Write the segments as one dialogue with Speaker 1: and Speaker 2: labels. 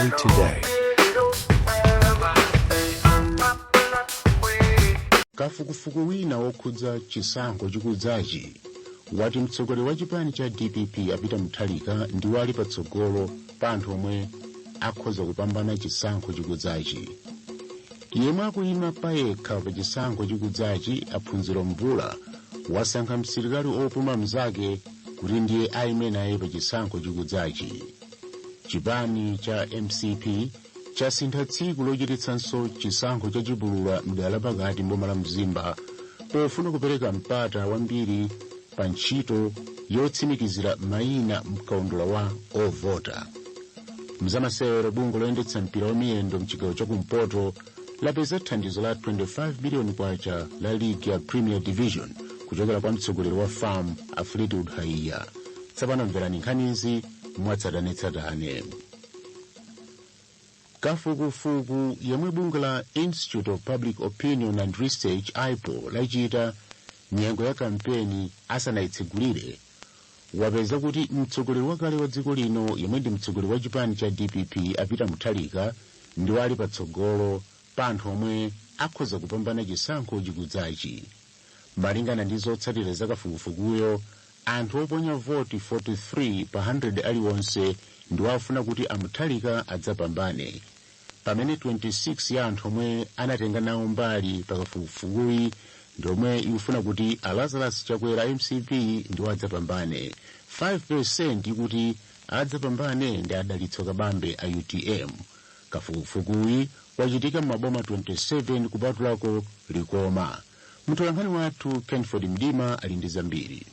Speaker 1: Malawi Today.
Speaker 2: Kafukufuku wina wokhudza chisankho chikudzachi wati mtsogoleri wa chipani cha DPP, a Peter Mutharika, ndiwo ali patsogolo pa anthu omwe akhoza kupambana chisankho chikudzachi. Yemwe akuyima payekha pa chisankho chikudzachi, Aphunziro Mvula, wasankha msilikali opuma mnzake kuti ndiye ayime naye pa chisankho chikudzachi. Chipani cha MCP chasintha tsiku lochititsanso chisankho chachipulula mdera lapakati mboma la Mzimba pofuna kupereka mpata wambiri pa ntchito yotsimikizira mayina mkaundula wa ovota. Mzamasewero, bungwe loyendetsa mpira wa miyendo mchigawo chakumpoto lapeza thandizo la 25 biliyoni kwacha la ligi ya Premier Division kuchokera kwa mtsogoleri wa FAM, a Fleetwood Haiya. Tsopano mverani nkhanizi mwatsatanetsatane. Kafukufuku yemwe bungwe la Institute of Public Opinion and Research, IPOR, lachita nyengo ya kampeni asanayitsegulire wapeza kuti mtsogoleri wakale wa dziko lino, yemwe ndi mtsogoleri wa chipani cha DPP, a Peter Mutharika, ndiwo ali patsogolo pa anthu omwe akhoza kupambana chisankho chikudzachi. Malingana ndi zotsatira za kafukufukuyo, anthu oponya voti 43 pa 100 aliwonse ndiwo afuna kuti a Mutharika adzapambane, pamene 26 ya anthu omwe anatenga nawo mbali pa kafukufukuyi ndi omwe ikufuna kuti a Lazarus Chakwera, MCP, ndiwo adzapambane. 5% ikuti adzapambane ndi Adalitso Kabambe a UTM. Kafukufukuyi wachitika m'maboma 27 kupatulako Likoma. Mtolankhani wathu Kenford Mdima ali ndi zambiri.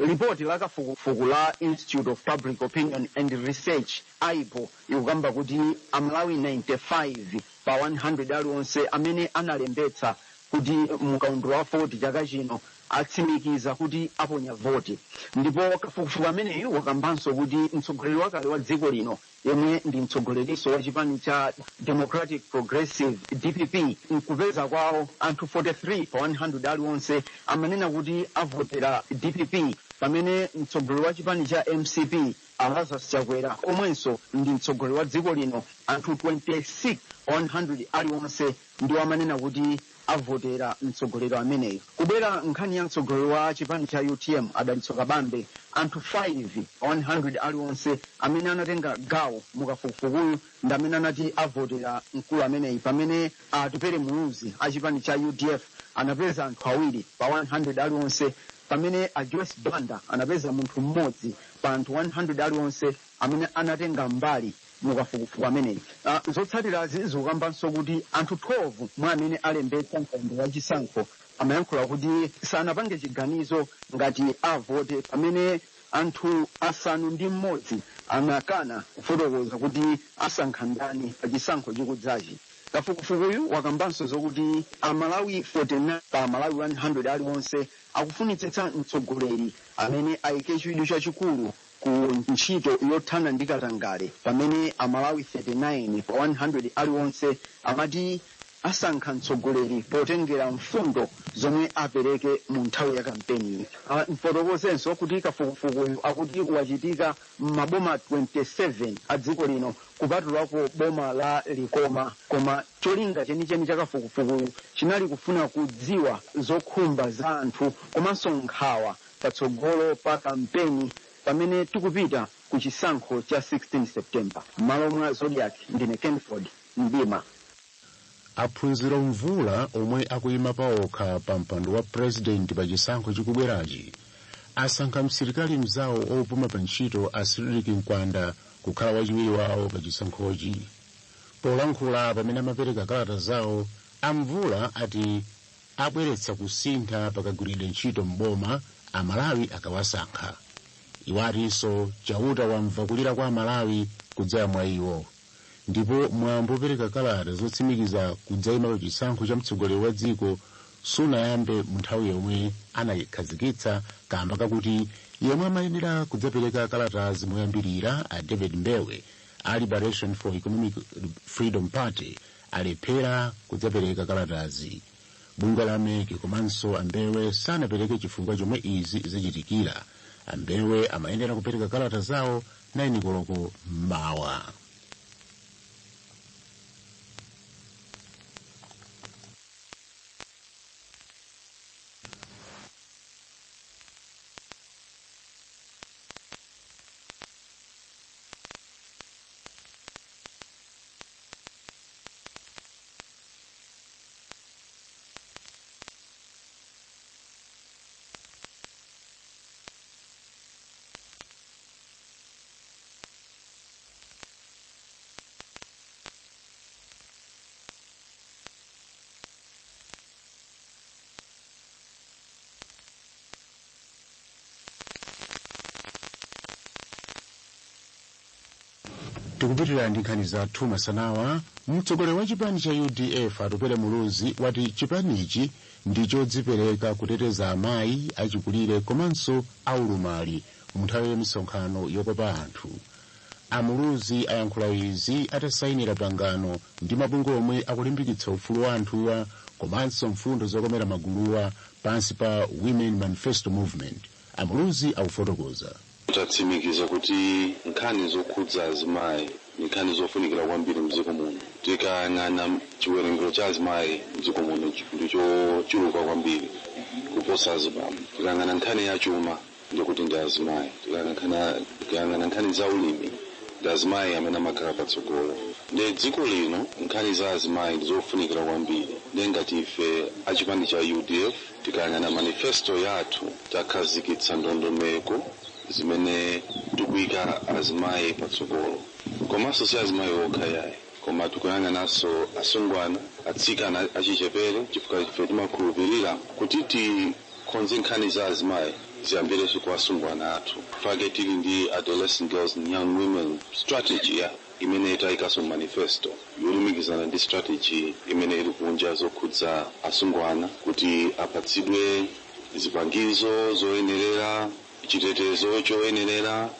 Speaker 3: Lipoti la kafukufuku la Institute of Public Opinion and Research, IPOR, ikukamba kuti Amalawi 95 pa 100 aliwonse amene analembetsa kuti mukaundula wa voti chaka chino atsimikiza kuti aponya voti. Ndipo kafukufuku ameneyu wakambanso kuti mtsogoleri wakale wa dziko lino, yemwe ndi mtsogoleriso wa chipani cha Democratic Progressive, DPP, mkupeza kwawo anthu 43 pa 100 aliwonse amanena kuti avotera DPP, pamene mtsogoleri wa chipani cha MCP, Lazarus Chakwera, omwenso ndi mtsogoleri wa dziko lino, anthu 26 pa 100 aliwonse ndiwo amanena kuti avotera mtsogoleri ameneyo. Kubwera nkhani ya mtsogoleri wa chipani cha UTM, Adalitso Kabambe, anthu 5 pa 100 aliwonse amene anatenga gawo mukafukufukuyu ndi amene anati avotera mkulu ameneyi, pamene Atupele Muluzi a chipani cha UDF anapeza anthu 2 pa 100 aliwonse, pamene a Joyce Banda anapeza munthu mmodzi pa anthu 100 aliwonse amene anatenga mbali mukafukufuku ameneyi. Zotsatirazi zikukambanso kuti anthu 12 mwa amene alembetsa mkaundula wa chisankho amayankhula kuti sanapange chiganizo ngati avote, pamene anthu 6 anakana kufotokoza kuti asankha ndani pa chisankho chikudzachi. Kafukufukuyu wakambanso zokuti Amalawi 49 pa Amalawi 100 aliwonse akufunitsitsa mtsogoleri amene ayike chidwi chachikulu ku ntchito yothana ndi katangale, pamene Amalawi 39 pa 100 aliwonse amati asankha mtsogoleri potengera mfundo zomwe apereke mu nthawi ya kampeni. Mfotokozenso kuti kafukufukuyu akuti wachitika m'maboma 27 a dziko lino kupatulako boma la Likoma, koma cholinga chenicheni cha kafukufukuyu chinali kufuna kudziwa zokhumba za anthu komanso nkhawa patsogolo pa kampeni pamene tikupita ku chisankho cha 16 September. M'malo mwa Zodiak, ndine Kenford Mdima.
Speaker 2: Aphunziro Mvula, omwe akuyima paokha pa mpando wa purezidenti pa chisankho chikubwerachi, asankha msilikali mzawo opuma pa ntchito, a Cedric Mkwanda, kukhala wachiwiri wawo pa chisankhochi. Polankhula pamene amapereka kalata zawo, Amvula ati abweretsa kusintha pakagwiridwe ntchito mboma Amalawi akawasankha. Iwo atinso Chauta wamva kulira kwa Amalawi kudzera mwa iwo. Ndipo mwambo wopereka kalata zotsimikiza kudzayima pa chisankho cha mtsogoleri wa dziko sunayambe mu nthawi yomwe anayikhazikitsa kamba kakuti yemwe amayenera kudzapereka kalatazi moyambirira, a David Mbewe a Liberation for Economic Freedom Party, alephera kudzapereka kalatazi. Bungwe la MEC komanso Ambewe sanapereke chifukwa chomwe izi zachitikira. Ambewe amayenera kupereka kalata zawo 9 koloko mmawa. Tikupitirira ndi nkhani zathu masanawa. Mtsogoleri wa chipani cha UDF Atupele Muluzi wati chipanichi ndi chodzipereka kuteteza amayi achikulire komanso aulumali mu nthawi ya misonkhano yokopa anthu. Amuluzi ayankhula izi atasayinira pangano ndi mabungwe omwe akulimbikitsa ufulu wa anthuwa komanso mfundo zokomera maguluwa pansi pa Women Manifesto Movement. Amuluzi akufotokoza.
Speaker 1: Tatsimikiza kuti nkhani zokhudza azimayi ni nkhani zofunikira kwambiri mdziko muno. Tikayang'ana chiwerengero cha azimayi mdziko muno ndichochuluka kwambiri kuposa azibambo. Tikayang'ana nkhani ya chuma, ndikuti ndi azimayi. Tikayang'ana nkhani za ulimi, ndi azimayi amene amakhala patsogolo. Ndi dziko lino nkhani za azimayi ndizofunikira kwambiri. Ndi ngati ife achipani cha UDF, tikayang'ana manifesto yathu, takhazikitsa ndondomeko zimene tikuyika azimayi patsogolo. Komanso si azimayi okha yayi, koma tikuyang'ananso asungwana, atsikana achichepere, chifukwa ife timakhulupirira kuti tikonze nkhani za azimayi ziyambirenso kwa asungwana athu. Fake tili ndi Adolescent Girls and Young Women Strategy ya imene tayikanso manifesto yolumikizana ndi strategy imene ili kunja zokhudza asungwana kuti apatsidwe zipangizo zoyenerera, chitetezo choyenerera,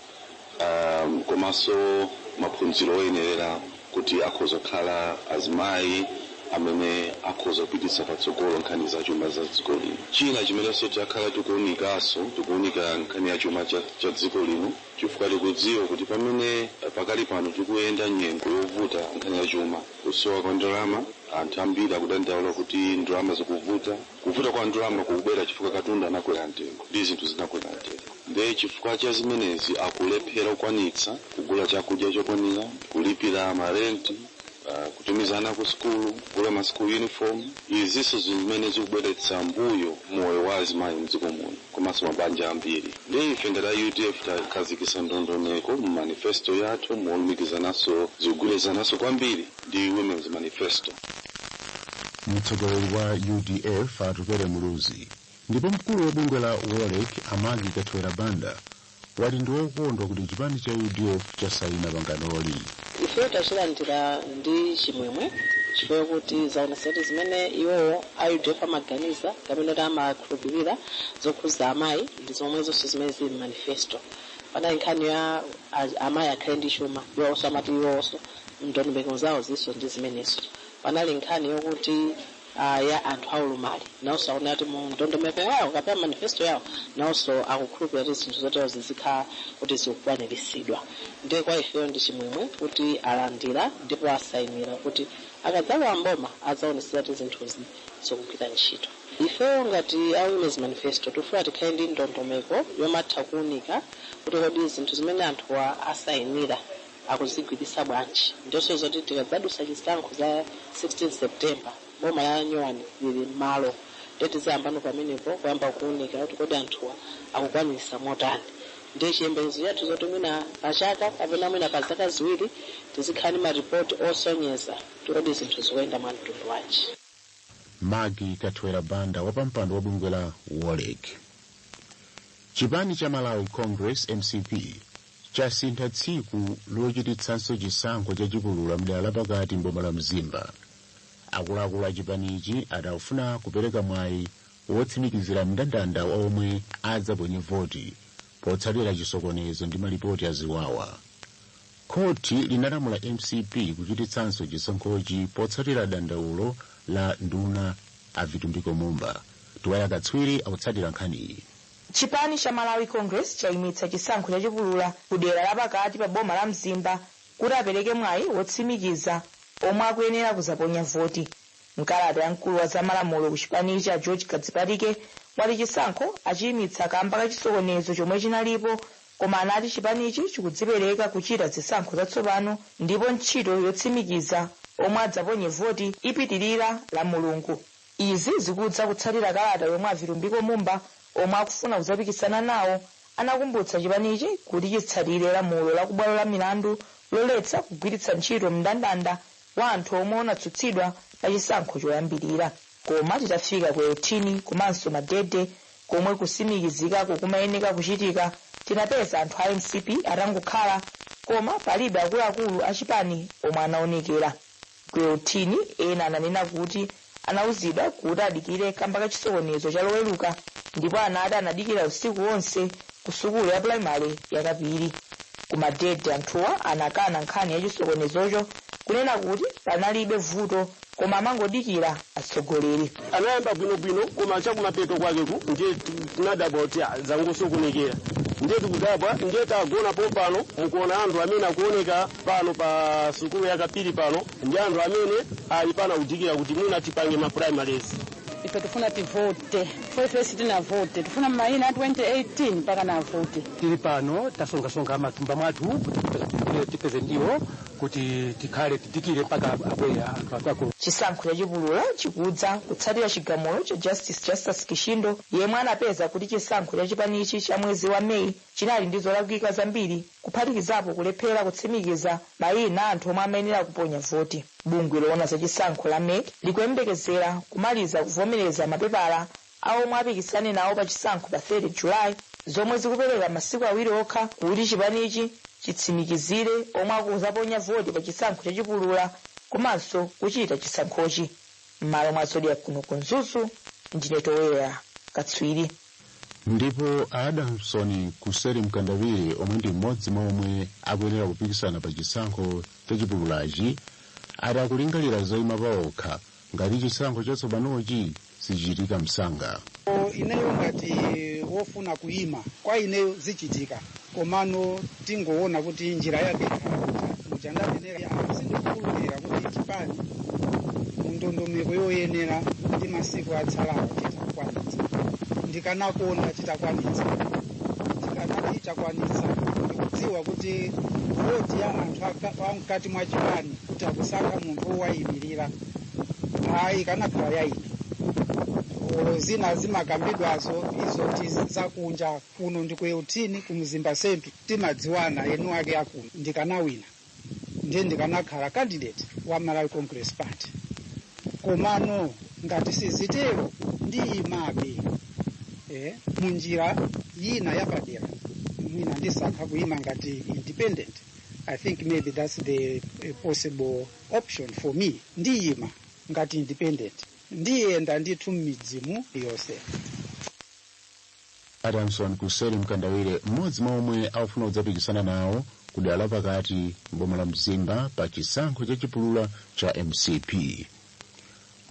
Speaker 1: komanso maphunziro oyenerera kuti akhoza kukhala azimayi amene akhoza kupititsa patsogolo nkhani za chuma za dziko lino. China chimenenso takhala tikuwunikanso, tikuwunika nkhani ya chuma cha dziko lino, chifukwa tikudziwa kuti pamene pakali pano tikuyenda nyengo yovuta nkhani ya chuma, kusowa kwa ndalama. Anthu ambiri akudandaula kuti ndalama zikuvuta. Kuvuta kwa ndalama kukubwera chifukwa katundu anakwera mtengo ndi zinthu zinakwera mtengo. Nde chifukwa cha zimenezi akulephera kukwanitsa kugula chakudya chokwanira, kulipira marenti, kutumiza ana ku sukulu, kugula ma school uniform. Izinso zimene zikubweretsa mbuyo moyo wa azimayi mdziko muno komanso mabanja ambiri. Ndi ife ngati a UDF takhazikitsa ndondomeko mu manifesto yathu molumikizananso, zikugwirizananso kwambiri ndi Women's Manifesto.
Speaker 2: Mtsogoleri wa UDF Atupele Muluzi. Ndipo mkulu wa bungwe la Wolrec a Maggie Kathewera Banda wati ndi wokondwa kuti chipani cha UDF chasayina panganoli.
Speaker 4: Ife tachilandira ndi chimwemwe chifukwa kuti zaonetsa kuti zimene iwowo a UDF amaganiza kapena kuti amakhulupirira zokhuza amayi ndi zomwe zonse zimene zili manifesto. Panali nkhani ya amayi akhale ndi chuma, iwonso amati iwonso ndondomeko zawo zinso ndi zimenezo. Panali nkhani yokuti ya anthu aulumali, nawonso aona kuti mu ndondomeko yawo kapena manifesto yawo nawonso akukhulupirira kuti zinthu zotero zizikhala kuti zikukwaniritsidwa. Ndiye kwa ifeyo ndi chimwemwe kuti alandira ndipo asayinira kuti akadzalowa mboma adzaonetsetsa kuti zinthuzi zikugwira ntchito. Ifeyo ngati a Women's Manifesto tifuna tikhale ndi ndondomeko yomatha kuwunika kuti kodi zinthu zimene anthuwa asayinira akuzigwiritsa bwanji, ndiyonso zoti tikadzadusa chisankho za 16 September, boma la nyuwani lili m'malo, ndiye tiziyambano pamenepo kuyamba kuwunika kuti kodi anthuwa akukwanitsa motani. Ndiye chiyembekezo chathu zoti mwina pachaka kapena mwina pa zaka 2 tizikhala ndi maripoti osonyeza kuti kodi zinthu zikuyenda mwa mtundu wanji.
Speaker 2: Maggie Kathewera Banda, wapampando wa bungwe la Wolrec. Chipani cha Malawi Congress, MCP, chasintha tsiku lochititsanso chisankho chachipulula mdera lapakati mboma la Mzimba. Akuluakulu a chipanichi adafuna kupereka mwayi wotsimikizira mndandanda wa omwe adzaponye voti potsatira chisokonezo ndi malipoti aziwawa. Khoti linalamula MCP kuchititsanso chisankhochi potsatira dandaulo la nduna a Vitumbiko Mumba. Tiwaya katswiri akutsatira nkhaniyi.
Speaker 5: Chipani cha Malawi Congress chayimitsa chisankho chachipulula ku dera lapakati pa boma la Mzimba kuti apereke mwayi wotsimikiza omwe akuyenera kuzaponya voti. Mkalata ya mkulu wa zamalamulo ku chipanichi cha George Kadzipatike wati chisankho achiyimitsa kamba ka chisokonezo chomwe chinalipo, koma anati chipanichi chikudzipereka kuchita zisankho zatsopano ndipo ntchito yotsimikiza omwe adzaponye voti ipitirira la Mulungu. Izi zikudza kutsatira kalata yomwe a Vitumbiko Mumba, omwe akufuna kudzapikisana nawo, anakumbutsa chipanichi kuti chitsatire lamulo la kubwalo la milandu loletsa kugwiritsa ntchito mndandanda wa anthu omwe unatsutsidwa pa chisankho choyambirira. Koma titafika ku Euthini komanso Madede komwe kusimikizikako kumayeneka kuchitika, tinapeza anthu a MCP atangokhala. Koma palibe akuluakulu achipani omwe anaonekera. Ku Euthini ena ananena kuti anauzidwa kuti adikire kamba ka chisokonezo cha Loweruka, ndipo anati anadikira usiku wonse ku sukulu ya pulaimali yakapiri. Ku Madede anthuwa anakana nkhani ya chisokonezocho, kunena kuti panalibe vuto koma amangodikira atsogoleri.
Speaker 6: Anayamba bwinobwino, koma chakumapeto kwakeku ndiye tinadabwa kuti zangosokonekera. Ndiye tikudabwa, ndiye tagona pompano. Mukuona anthu amene akuoneka pano pa sukulu yakapiri pano ndi anthu amene ali pano akudikira kuti mwina tipange ma primaries.
Speaker 7: Ife tifuna tivote, ife sitinavote. Tifuna mayina a 2018 mpaka navote.
Speaker 8: Tili pano tasongasonga matumba mwathu kuti tipeze ndiwo kuti tikhale tidikire mpaka abwera anthu akulu.
Speaker 5: Chisankho chachipulula chikudza kutsatira chigamulo cha Justice Justus Kishindo, yemwe anapeza kuti chisankho cha chipanichi cha mwezi wa Meyi chinali ndi zolakwika zambiri, kuphatikizapo kulephera kutsimikiza mayina anthu omwe amayenera kuponya voti. Bungwe loona za chisankho la MEC likuyembekezera kumaliza kuvomereza mapepala a omwe apikisane nawo pa chisankho pa 30 Julayi, zomwe zikupereka masiku 2 okha kuti chipanichi chitsimikizire omwe akuzaponya voti pa chisankho chachipulula komanso kuchita chisankhochi. M'malo mwa Zodiak kuno ku Mzuzu, ndine Towera Katswiri.
Speaker 2: Ndipo Adamson Kuseri Mkandawire, omwe ndi mmodzi mwa omwe akuyenera kupikisana pa chisankho chachipululachi, ati akulingalira zoyima paokha ngati chisankho chatsopanochi sichichitika msanga.
Speaker 9: Ineyo ngati wofuna kuyima, kwa ineyo zichitika, komano tingoona kuti njira yake muchandanenera. Sindikukhulupirira kuti chipani mundondomeko yoyenera ndi masiku atsalawo chitakwanitsa. Ndikanakonda chitakwanitsa, tikanati chakwanitsa, ndikudziwa kuti voti ya anthu amkati mwa chipani kuti akusankha munthu wowayimirira, hayi, ikanakhala ya ine. Olo zina zimakambidwazo izo ti zakunja kuno ndi ku Euthini, ku Mzimba Central timadziwana enu ake akuno. Ndikanawina, ndiye ndikanakhala candidate wa Malawi Congress Party. Komano ngati sizitero, ndiyimabe munjira yina yapadera. Mwina ndisankha kuyima ngati independent. I think maybe that's the possible option for me. Ndiyima ngati independent, ndiyenda ndithu m'midzimu yonse.
Speaker 2: Adamson Kuseri Mkandawire, mmodzi mwa omwe akufuna kudzapikisana nawo kudera lapakati mboma la Mzimba pa chisankho chachipulula cha MCP.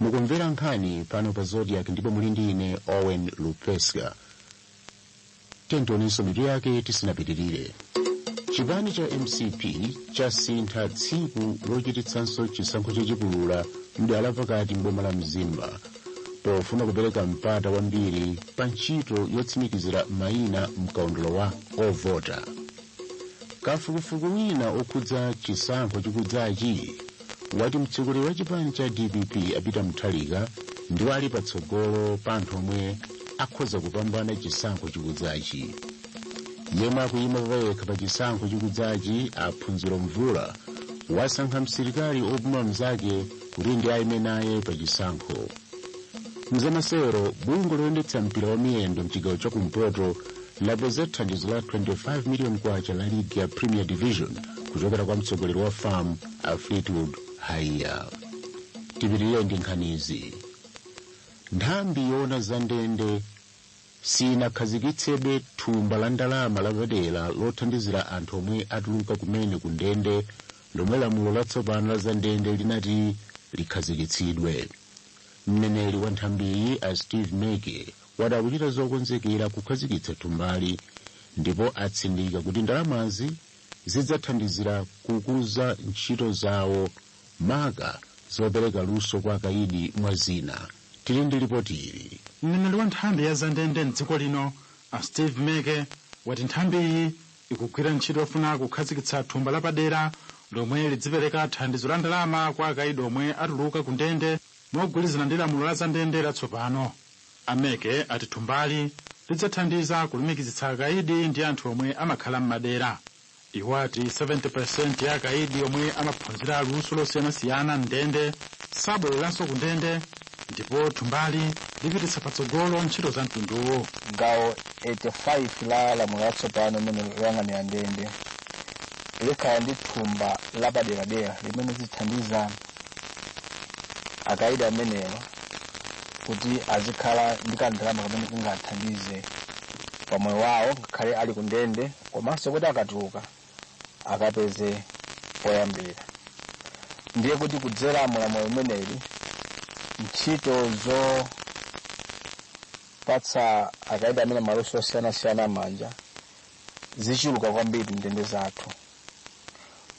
Speaker 2: Mukumvera nkhani pano pa Zodiak ndipo muli ndi ine Owen Lupeska. Tentoninso mitu yake tisinapitirire. Chipani cha MCP chasintha tsiku lochititsanso chisankho chachipulula mdera lapakati mboma la Mzimba pofuna kupereka mpata wambiri pa ntchito yotsimikizira mayina mkaundula wa ovota. Kafukufuku wina okhudza chisankho chikudzachi wati mtsogoleri wa chipani cha DPP a Peter Mutharika ndiwo ali patsogolo pa anthu omwe akhoza kupambana chisankho chikudzachi. Yemwe akuyima payekha pa chisankho chikudzachi, Aphunziro Mvula, wasankha msilikali opuma mnzake kuti ndi ayime naye pa chisankho. Mzamasewero, bungwe loyendetsa mpira wa miyendo mchigawo chakumpoto lapeza thandizo la 25 million kwacha la ligi ya Premier Division kuchokera kwa mtsogoleri wa FAM, a Fleetwood Haiya. Tipitirire ndi nkhanizi. Nthambi yoona za ndende sinakhazikitsebe thumba la ndalama lapadera lothandizira anthu omwe atuluka kumene ku ndende, lomwe lamulo latsopano la za ndende linati likhazikitsidwe. Mneneri wa nthambiyi, a Steve Meke, wati akuchita zokonzekera kukhazikitsa thumbali, ndipo atsindika kuti ndalamazi zidzathandizira kukuza ntchito zawo, maka zopereka luso kwa akaidi, mwa zina. Tili ndi ripoti ili.
Speaker 10: Mneneri wa nthambi ya zandende mdziko lino, a Steve Meke, wati nthambiyi ikugwira ntchito yofuna kukhazikitsa thumba lapadera lomwe lidzipereka thandizo la ndalama kwa akaidi omwe atuluka ku ndende mogwirizana ndi lamulo la zandende latsopano. Ameke ati thumbali lidzathandiza kulumikizitsa akaidi ndi anthu omwe amakhala m'madera. Iwo ati 70% ya akaidi omwe amaphunzira luso losiyanasiyana mndende sabwereranso ku ndende, ndipo thumbali lipititsa patsogolo ntchito za mtunduwo.
Speaker 11: Gawo 85 la lamulo latsopano limene loyang'anira ndende Likhala ndi thumba lapaderadera limene zithandiza akaidi amenewa kuti azikhala ndi kandalama kamene kangathandize pamoyo wawo ngakhale ali ku ndende, komanso kuti akatuluka akapeze poyambira. Ndiye kuti kudzera mulamulo limeneli, ntchito zopatsa akaidi amene maluso osiyanasiyana manja zichuluka kwambiri ndende zathu.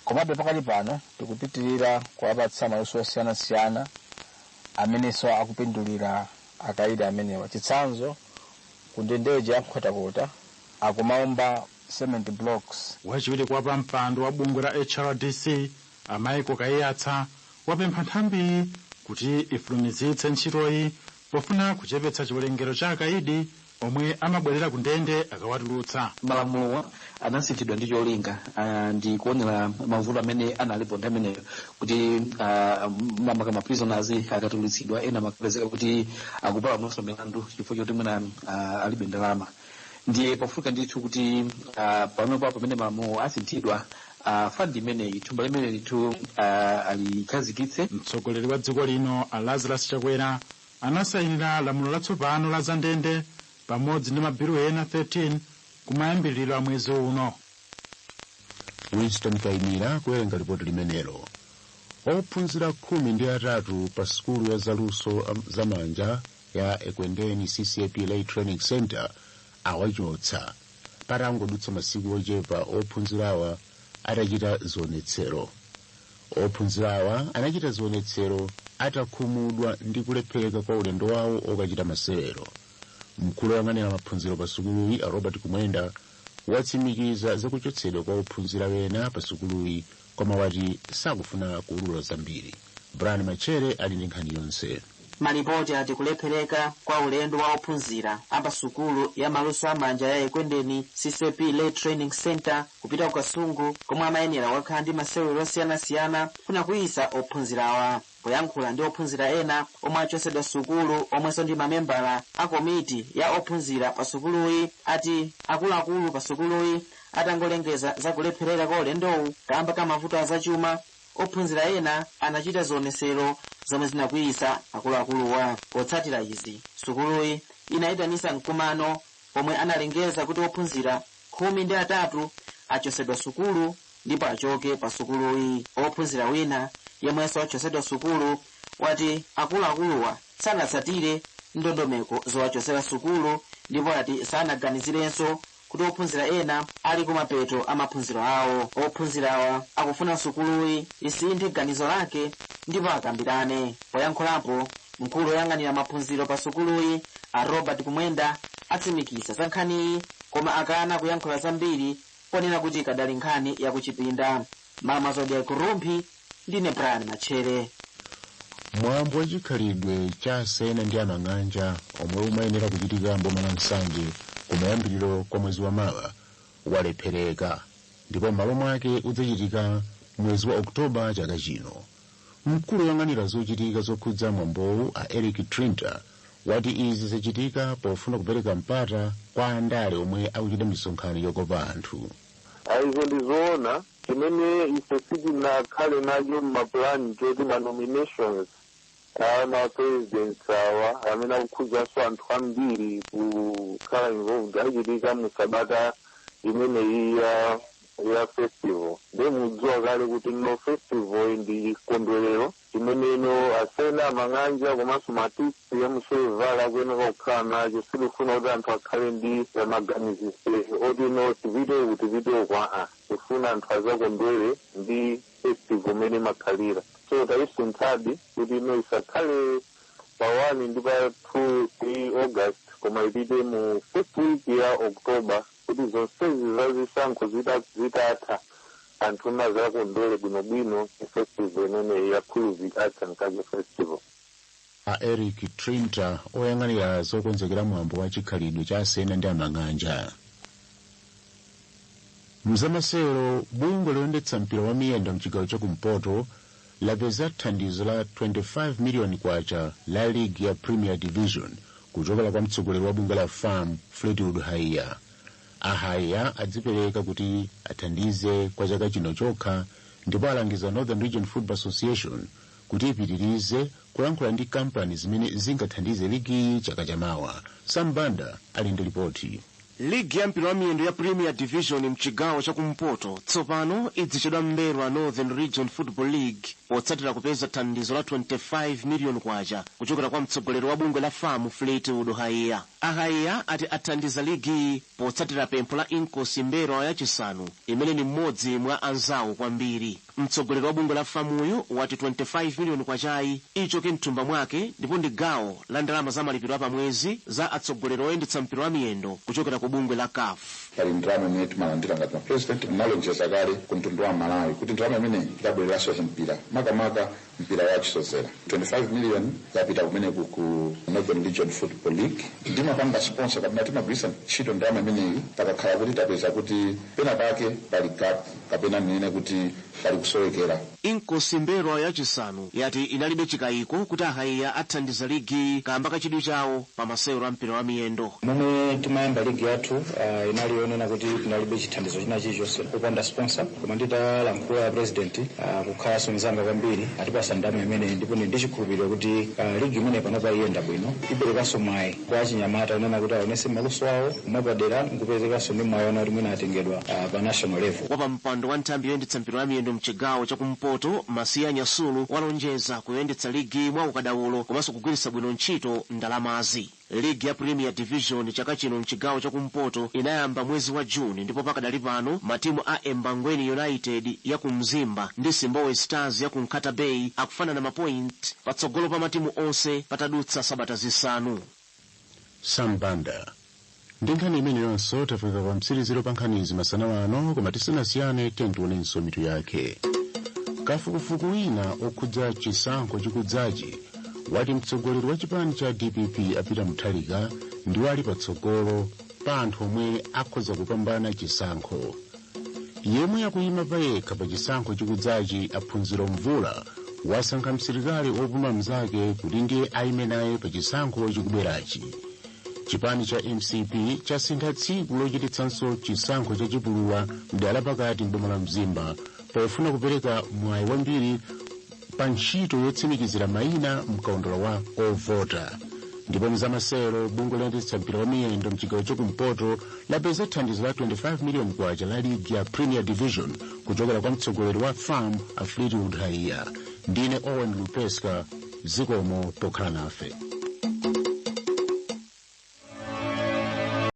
Speaker 11: Komabe pakali pano tikupitirira kuwapatsa maluso osiyanasiyana amenenso akupindulira akaidi amenewa. Chitsanzo, ku ndendeji ya Nkhotakota akumaumba cement blocks.
Speaker 10: Wachiwiri kwa pampando wa bungwe la HRDC, a Michael Kaiyatsa, wapempha nthambiyi kuti ifulumizitse ntchitoyi pofuna kuchepetsa chiwerengero cha akaidi omwe amabwerera ku ndende akawatulutsa.
Speaker 12: Malamulowa anasinthidwa ndi cholinga ndi kuonera mavuto amene analipo nthawi imeneyo, kuti mamaka ma prisoners akatulutsidwa, ena amakapezeka kuti akupalamulaso milandu chifukwa choti mwina alibe ndalama. Ndiye pafunika ndithu kuti panopa pamene malamulo asinthidwa, fund imeneyi, thumba limene ndithu alikhazikitse.
Speaker 10: Mtsogoleri wa dziko lino, a Lazarus Chakwera, anasayinira lamulo latsopano la zandende pamodzi ndi mabilu ena 13 kumayambiriro a mwezi uno.
Speaker 2: Winston Kaimira kuwerenga ripoti limenelo. Ophunzira 13 pa sukulu ya zaluso zamanja ya Ekwendeni CCAP Lay Training Center awachotsa patangodutsa masiku ochepa ophunzirawa atachita zionetsero. Ophunzirawa anachita zionetsero atakhumudwa ndi kulephereka kwa ulendo wawo okachita masewero. Mkulu woyang'anira maphunziro pa sukuluyi, a Robert Kumwenda, watsimikiza zakuchotsedwa kwa ophunzira wena pa sukuluyi, koma wati sakufuna kuulula zambiri. Brian Machere ali ndi nkhani yonse.
Speaker 13: Malipoti ati kulephereka kwa ulendo wa ophunzira apasukulu ya maluso amanja ya Ekwendeni CCAP Lay Training Center kupita ku Kasungu, komwe amayenera kukakhala ndi masewero osiyanasiyana, kunakwiyitsa ophunzirawa. Poyankhula ndi ophunzira ena omwe achotsedwa sukulu, omwenso ndi mamembala a komiti ya ophunzira pa sukuluyi, ati akuluakulu pa sukuluyi atangolengeza za kulephereka kwa ulendowu kamba ka mavuto azachuma, ophunzira ena anachita zionesero zomwe zinakwiyitsa akuluakuluwa. Potsatira izi, sukuluyi inayitanisa mkumano pomwe analengeza kuti ophunzira 13 achotsedwa sukulu ndipo achoke pa sukuluyi. Ophunzira wina yemwenso achosedwa sukulu wati akuluakuluwa sanatsatire ndondomeko zowachosera sukulu, ndipo ati sanaganizirenso kuti ophunzira ena ali kumapeto amaphunziro awo. Ophunzirawa akufuna sukuluyi isinthe ganizo lake ndipo akambirane. Poyankhulapo, mkulu woyang'anira maphunziro pa sukuluyi, a Robert Kumwenda, atsimikiza za nkhaniyi, koma akana kuyankhula zambiri ponena kuti ikadali nkhani yakuchipinda. Mama Zodiac Rumphi, ndine Brian Machere.
Speaker 2: Mwambo wa chikhalidwe cha Asena ndi Amang'anja omwe umayenera kuchitika mboma la Nsanje kumayambiriro kwa mwezi wa mawa walephereka, ndipo m'malo mwake udzachitika mwezi wa Oktoba chaka chino. Mkulu woyang'anira zochitika zokhudza mwambowu, a Eric Trinter, wati izi zachitika pofuna kupereka mpata kwa andale omwe akuchita misonkhano yokopa anthu.
Speaker 14: Izo ndizoona. Chimene ife sitinakhale nacho mmapulani choti ma nominations a presidents awa amene akukhudzanso anthu ambiri kukhala involved achitika mu sabata imeneyi ya festival. Ndiye mudziwa kale kuti no festival ndi chikondwerero chimene ino Asena, Amang'anja komanso ma artist ya mu Shire Valley akuyenera kukhala nacho. Sitifuna kuti anthu akhale ndi maganizidwe oti no tipite uku, tipite uku, aa, tifuna anthu azakondwere ndi festival imene imakhalira. So tayisunthadi kuti ino isakhale pa 1 ndi pa 2 3 August, koma ipite mu first week ya October, kuti zonsezi zazisankho zitatha, anthu nazakondwere bwinobwino festival imeneyi ya Khuluvi Arts and Culture Festival.
Speaker 2: A Eric Trinter, oyang'anira zokonzekera mwambo wa chikhalidwe cha Asena ndi Amang'anja. Mzamasewero, bungwe loyendetsa mpira wa miyendo mchigawo chakumpoto lapeza thandizo la 25 miliyoni kwacha la ligi ya Premier Division kuchokera kwa mtsogoleri wa bungwe la FAM, Fleetwood Haiya. Ahaiya adzipereka kuti athandize kwa chaka chino chokha ndipo alangiza Northern Region Football Association kuti ipitirize kulankhula ndi kampani zimene zingathandize ligiyi chaka chamawa. Sambanda ali ndi ripoti.
Speaker 15: Ligi ya mpira wa miyendo ya Premier Division mchigawo chakumpoto tsopano idzichedwa Mberwa Northern Region Football League potsatira kupeza thandizo la 25 miliyoni kwacha kuchokera kwa mtsogoleri wa bungwe la FAM, Fleetwood Haiya. Ahaiya ati athandiza ligiyi potsatira pempho la Inkosi Mberwa yachisanu imene ni mmodzi mwa anzawo kwambiri. Mtsogoleri wa bungwe la FAMuyu wati 25 miliyoni kwachayi ichoke mthumba mwake ndipo ndi gawo la ndalama za malipiro apamwezi za atsogoleri oyendetsa mpira wa miyendo kuchokera ku bungwe la CAF.
Speaker 16: Pali ndalama imene timalandira ngati mapresident. Tinalonjeza kale ku mtundu wa Malawi kuti ndalama imeneyi idabwereranso mpira, makamaka mpira wa chisozera. 25 million yapita kumeneku ku Northern Region Football League. Timapanga sponsor kapena timagwiritsa ntchito ndalama imeneyi pakakhala kuti tapeza kuti pena pake pali gap kapena nene kuti pali kusowekera.
Speaker 15: Inkosi Mberwa yachisanu yati inalibe chikayiko kuti Ahaiya athandiza ligi kamba kachidwi chawo pa masewero a mpira wa miyendo.
Speaker 17: Momwe timayamba ligi yathu inali yonena kuti tinalibe chithandizo china chilichonse, popanda sponsor, koma nditalankhula president, kukhalanso mzanga kwambiri, atipasa ndalama imeneyi ndipo ndi chikhulupiriro kuti ligi imene panopa iyenda bwino, iperekanso mwayi kwa achinyamata onena kuti aonese maluso awo mwapadera nkupezekanso ndi mwayi ona kuti mwina atengedwa pa national level.
Speaker 15: Wapa mpando wa nthambi yoyendetsa mpira wa miyendo mchigawo chakumpoto, Masiya Nyasulu, walonjeza kuyendetsa ligi mwa ukadaulo komanso kugwiritsa bwino ntchito ndalamazi. Ligi ya Premier Division chaka chino mchigawo chakumpoto inayamba mwezi wa Juni ndipo pakadali pano matimu a Embangweni United ya ku Mzimba ndi Simbowe Stars ya ku Nkhata Bay akufanana mapoint patsogolo pa matimu onse patadutsa sabata 5.
Speaker 2: Sambanda ndi nkhani imeneyonso tafika pa mtsiriziro pa nkhanizi masana ano, koma tisanasiyane tionenso mitu yake. Kafukufuku wina okhudza chisankho chikudzachi wati mtsogoleri wa chipani cha DPP a Peter Mutharika ndiwo ali patsogolo pa anthu omwe akhoza kupambana chisankho. Yemwe akuyima payekha pa chisankho chikudzachi, Aphunziro Mvula, wasankha msilikali opuma mnzake kuti ndiye ayime naye pa chisankho chikubwerachi. Chipani cha MCP chasintha tsiku lochititsanso chisankho chachipulula mdala pakati m'boma la Mzimba pofuna kupereka mwayi wambiri pa ntchito yotsimikizira mayina mkaundula wa ovota. Ndipo mzamasewero, bungwe loyendetsa mpira wa miyendo mchigawo chakumpoto lapeza thandizo la 25 million kwacha la ligi ya Premier Division kuchokera kwa mtsogoleri wa FAM, a Fleetwood Haiya. Ndine Owen Lupeska, zikomo pokhala nafe.